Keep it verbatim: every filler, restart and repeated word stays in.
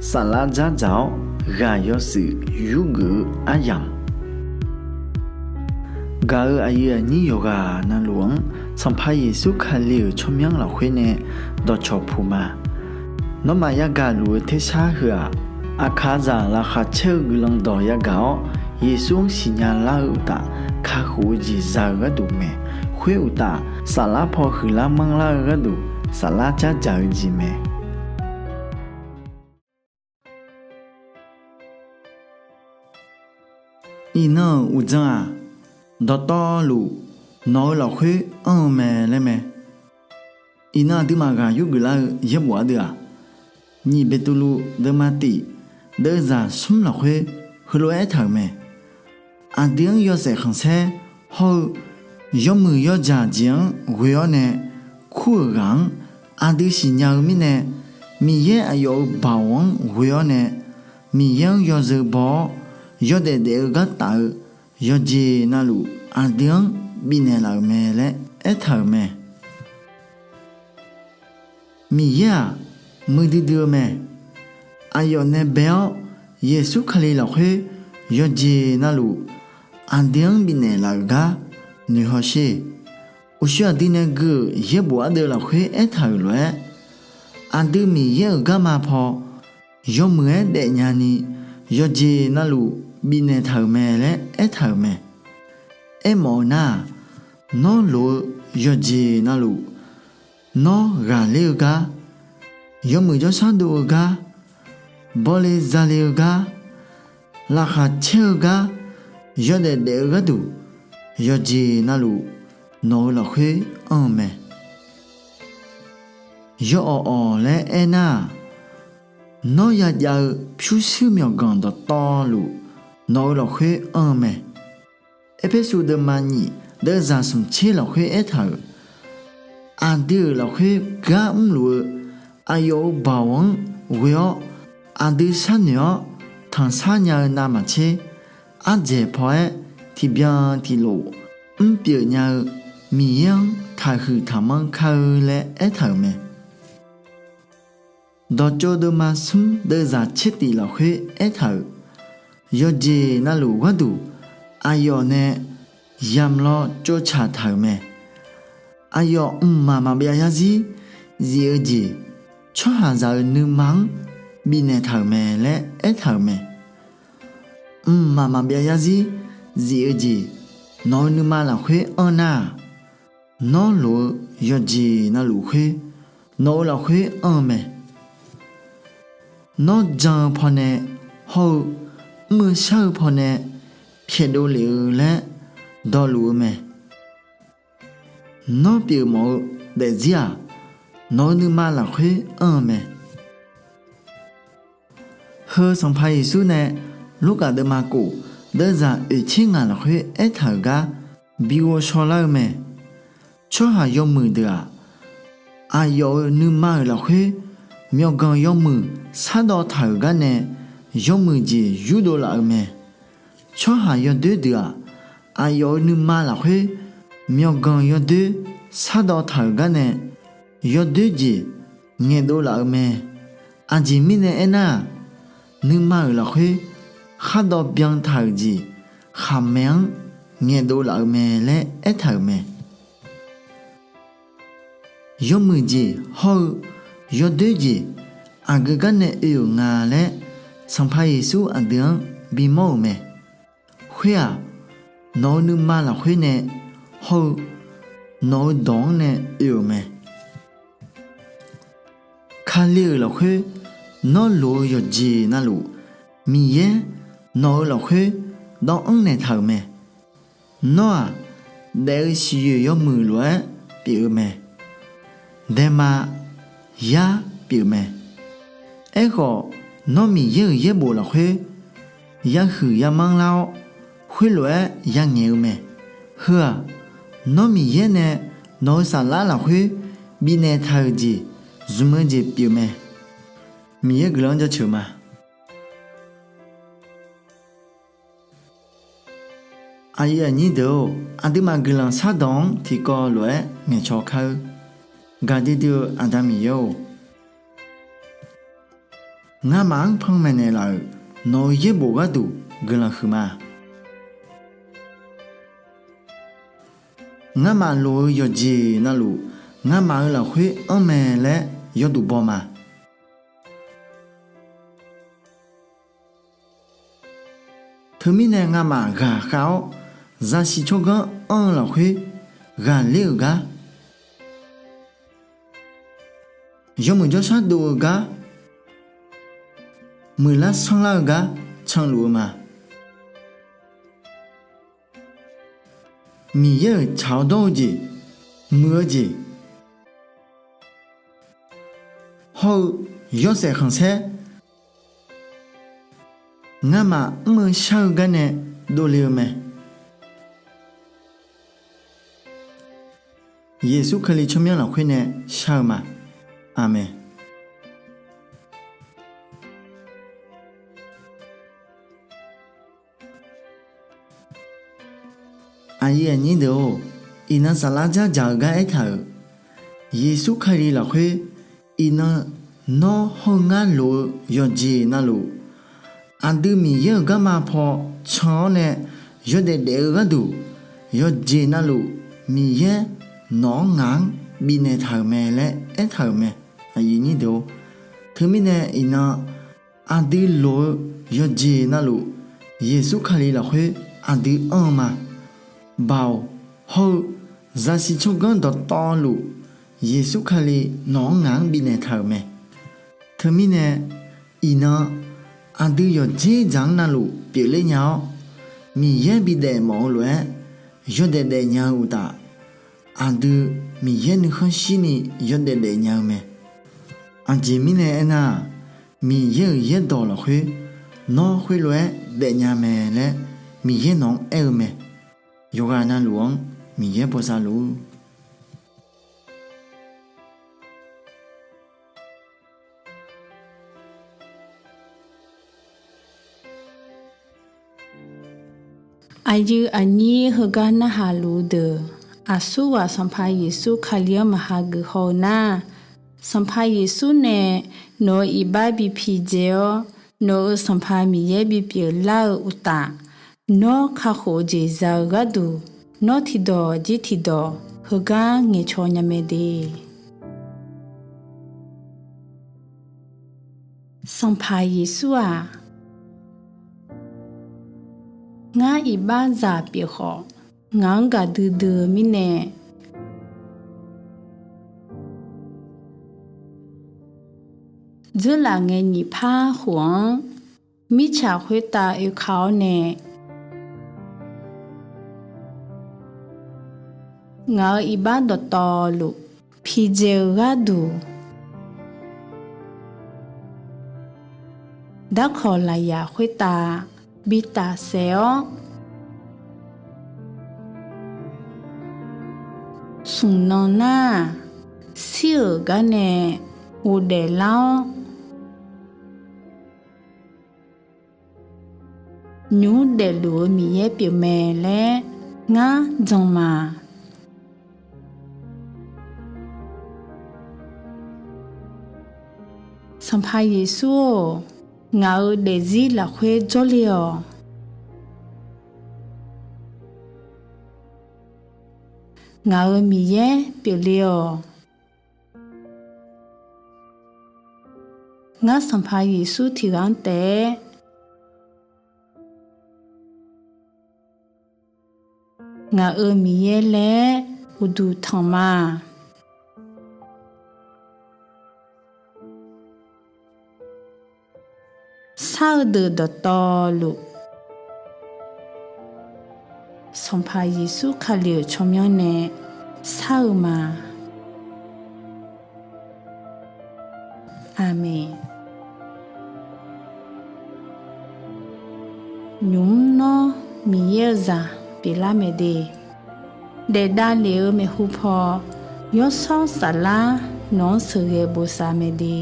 Saflar dzardzaq-awr ghaq yawshuif yurgeuf-eu aryamq, gaq-euq aqyuif aqnyir yawqghaq navluf-anr Sanqpaq Yeqsur Kali-euq tsawrmyanr lafkhoer nae dawqcawq puq ma. Nawmaf yagaq luf-eu tersar heu-aq, aqkaqzaq laqkhaq caer-eu guiqlanq dawq yagaq-awr, Yeqsur-anr siqnya lar-eu uqtaf, kakhof-eu jeq za-eu gharduq mae. Khoer uqtaf, saflar paw huiqlar manrlar-eu gharduq, saflar dzardzaq-eu jeq mae. Iqnan-euq uqdzan-aq, dawqtawvluf nawq-eu lafkhoer anr-eu mae laer mae. Iqnan aqduimaf ghaq yurgeuf lar-eu yaerbof ardeuv-aq, nyiq Beqtuvluv deuvma tiq deuvzaq smr lafkhoer heulof-aer aertaq-euq mae. Aqdui-anr yawshaef khanqsaer hawr-eu yawmuiq yawdzaq jeq-anr ghoe-awr nae kur-euq ghaq-anr aqdui siqnya-eu mirnae, Miqyaer aqyawf-euq baoq-anr ghoe-awr nae, Miqyaer-anr yawzeu baw-awr yawdaef daef-eu gar taf-eu yawqjeq navluf aqdui-anr bifnaeq laf-euq mae laer aertaq-euq mae. Miqyaer-aq, muiqdui dui-eu mae. Aqyawf nae bae-awr Yeqsur Kali lafkhoer yawqjeq navluf aqdui-anr bifnaeq laf-euq gar noeqhaw sher. Uqshoe aqdui nae gui-euq yaerbof ardeuv lafkhoer aertaq-euq lof-aer, aqdui Miqyaer-euq garma paw yawmuiq-aer daefnya ni yawqjeq navluf bifnaeq taq-euq mae laer aertaq-euq mae. Aermawf-eu nar-aq, nawr loq-eu yawqjeq navluf, nawr ghaqler-eu gar, yawmuiq jawrshar dov-eu gar, bawle zale-eu gar, laqkhaq caer-eu gar, yawdaef daef-eu gharduq, yawqjeq navluf nawq-eu lafkhoer anr-eu mae. Yawawq awq laer aernar-aq, nawr yajav-eu pyurshuir myawqganq dawqtawvluf nawq-eu lafkhoer anr-eu mae. Erpersu deuvma nyiq deuvzaq smq tser lafkhoer aertaq-euq, aqdui-euq lafkhoer gar mrluf-eu aqyawf-euq baoq-anr ghoe-awr, aqdui sharnoeq-awr tanqshar nya-eu navmaqtser, ardzaeq paw-aer tiqbyan tiqlof mrpyeuf nya-eu Miqyaer-anr taqhuiq taqmanr kar-eu laer aertaq-euq mae. Dawqtsov deuvma smr deuvzaq tser tif lafkhoer aertaq-euq, yawqjeq navluf gharduq aqyawf nae yamq law tsovtsaq taq-euq mae. Aqyawf mqmaq maqbyav yarzir zif-eu jeq tsawrhaqzaq-euq nuima-anr bifnaeq taq-euq mae laer aertaq-euq mae. Mqmaq maqbyav yarzir zif-eu jeq nawq-eu nuima lafkhoer anr nar-aq, nawr loq-eu yawqjeq navluf khoer nawq-eu lafkhoer anr-eu mae. Nawr jan-eu pawnae hawr-eu mr-eu shar-eu pawnae pyaeqdov lef-eu laer dawqluf-eu mae. Nawr pyeufmawf-eu daefzir-aq, nawq-eu nuima lafkhoer anr-eu mae. Heu Sanqpaq Yeqsur nae Lurkaf deuvma kof deuvzaq oeqtser ngaq lafkhoer aertaq-euq gar bi ghovshaw lar-eu mae. Tsawrhaq yawmuiq deuq-aq, aqyawf-euq nuima-euq lafkhoer myawqganq yawmuiq shardawv taq-euq gar nae yawmuiq jeq yurdov laf-eu mae. Tsawrhaq yawdoer deuq-aq, aqyawf-euq nuima lafkhoer myawqganq yawdoer shardawv taq-euq gar nae yawdoer jeq ngaeqdov laf-eu mae. Aqjeq mirnae aernar-aq, nuima-euq lafkhoer khardawv byan taq-euq jeq khaqmae-anr ngaeqdov laf-eu mae laer aertaq-euq mae. Yawmuiq jeq hawr-eu yawdoer jeq aqgeu gar nae oe-euq nga laer Sanqpaq Yeqsur aqdui-anr bimawr-euq mae. Khoer-aq, nawq-eu nuima lafkhoer nae hawr-eu nawq-eu dawq-anr nae oe-euq mae. Kali-euq lafkhoer nawr loq-eu yawqjeq navluf, Miqyaer nawq-eu lafkhoer dawvanr naeqtaq-euq mae. Nawr-aq, daef-eu siqyoeq yawmuiq lof-aer pyeuf-eu mae. Daema yar pyeuf mae. Aerkhawf, nawr Miqyaer-euq yaerbof lafkhoer yahuiq yamanr lar-awr, khoerlof-aer yangaeq-eu mae. Heu-aq, nawr Miqyaer nae nawq-eu saflar lafkhoer bifnaeq taq-euq jeq zmq-eu jeq pyeuf mae. Miqyaer guiqlanq-anr jaceuq ma. Aqyuif aqnyir deuq-or, aqduimaf guiqlanq shardawq-anr tiqkawv lof-aer ngaeqcaw kar-eur. Gaqdui dui-eu Aqda Miqyaer-or, Ngamaf-anr panmaeq naeqlaf-euq nawq-eu yaerbof gharduq guiqlanq huiqma. Ngamaf lof-eu yawqjeq navluf, ngamaf-eu lafkhoer anr mae laer yawduq baw ma. Teumirnae ngamaf ghaqkhav-awr, zaqsiq tsawrganr anr-eu lafkhoer ghaqler-euq gar, yawmuiq jawrshar dov-eu gar, muiqlar sanrlar-eu gar canluf-eu ma. Miqyaer-euq tsaq-awr dawr-eu jeq, muiq-eu jeq, hawr-eu yawshaef khanqsaer, ngamaf mr-eu shar-eu garnae dovle-eu mae. Yeqsur Kali tsawrmyanr lafkhoer nae shar-eu ma. Aqmeq. Aqyuif aqnyir deuq-or, iqnan saflar dzardzaq-eu gar aertaq-euq, Yeqsur Kali lafkhoer iqnan nawr hawr-eu ngar lof-eu yawqjeq navluf, aqdui Miqyaer-euq garma paw can-awr nae yawdaef daef-eu gharduq, yawqjeq navluf Miqyaer nawq-anr ngaq-anr bifnaeq taq-euq mae laer aertaq-euq mae. Aqyuif aqnyir deuq-or, teumirnae iqnan aqdui lof-eu yawqjeq navluf, Yeqsur Kali lafkhoer aqdui anr-eu ma. Baoq hawr-eu zaqsiq tsawrganr dawqtawvluf, Yeqsur Kali nawq-anr ngaq-anr bifnaeq taq-euq mae. Teumirnae iqnan aqdui yawqdzer dzaq-anr navluf pyeufler nya-awr, Miqyaer bidaef mawf-eu lof-aer yawdaef daefnya-eu uqtaf, aqdui Miqyaer nuikhanr shirni yawdaef daefnya-eu mae. Aqjeq mirnae aernar-aq, Miqyaer-euq yaerdawq lafkhoer nawr khoerlof-aer daefnya mae laer Miqyaer nawq-anr aer-eu mae. Yawqghaq navluf-anr Miqyaer bosav luf-ur. Aqyuif aqnyir heugar narhaq luf-eu deuq, aqsurghaq Sanqpaq Yeqsur Kali-anr maqha geuf haw-eu nar, Sanqpaq Yeqsur nae nawq-euq iqbax bi pidzae-awr, nawq-euq Sanqpaq Miqyaer bipyeuf lar-eu uqtaf, nawr kakhof-eu jeq za-eu gharduq, nawr tiqdawq jir tiqdawq heugar ngaeqcaw nya mae de. Sanqpaq Yeqsur-aq, ngar iqbaxzaq pyeuf khawf, ngaq-anr gaqdui dui-eu mirnae, dzeurlaf ngae nyiq par khof-anr mirtsaq khoertav oeka-awr nae, ngaq-euq iqbax dawqtawvluf pidzae-eu gharduq, darkawq lafyaq khoertav bi tafsaef-awr, smq nan nar-aq, shir-euq gar nae ghofdaef lar-awr, nymq mr daefluf-eu Miqyaer pyeufmae laer ngar jan ma. Sanqpaq Yeqsur-or, ngaq-euq daefzir lafkhoer jawrle-awq. Ngaq-euq Miqyaer pyeufle-awq. Ngar Sanqpaq Yeqsur tiqghaq-anr taef-aer ngaq-euq Miqyaer laer uqduq tanq ma. Shar-eu deuq dawqtawvluf, Sanqpaq Yeqsur Kali-euq tsawrmyanr nae shar-eu ma. Aqmeq. Nymq mr nawr Miqyaer-eu zaq pyeuflar mae de. Daef davlef-eu maeqhu paw, Yawshawr Saflar nawq-anr sheuqghae bosav mae de.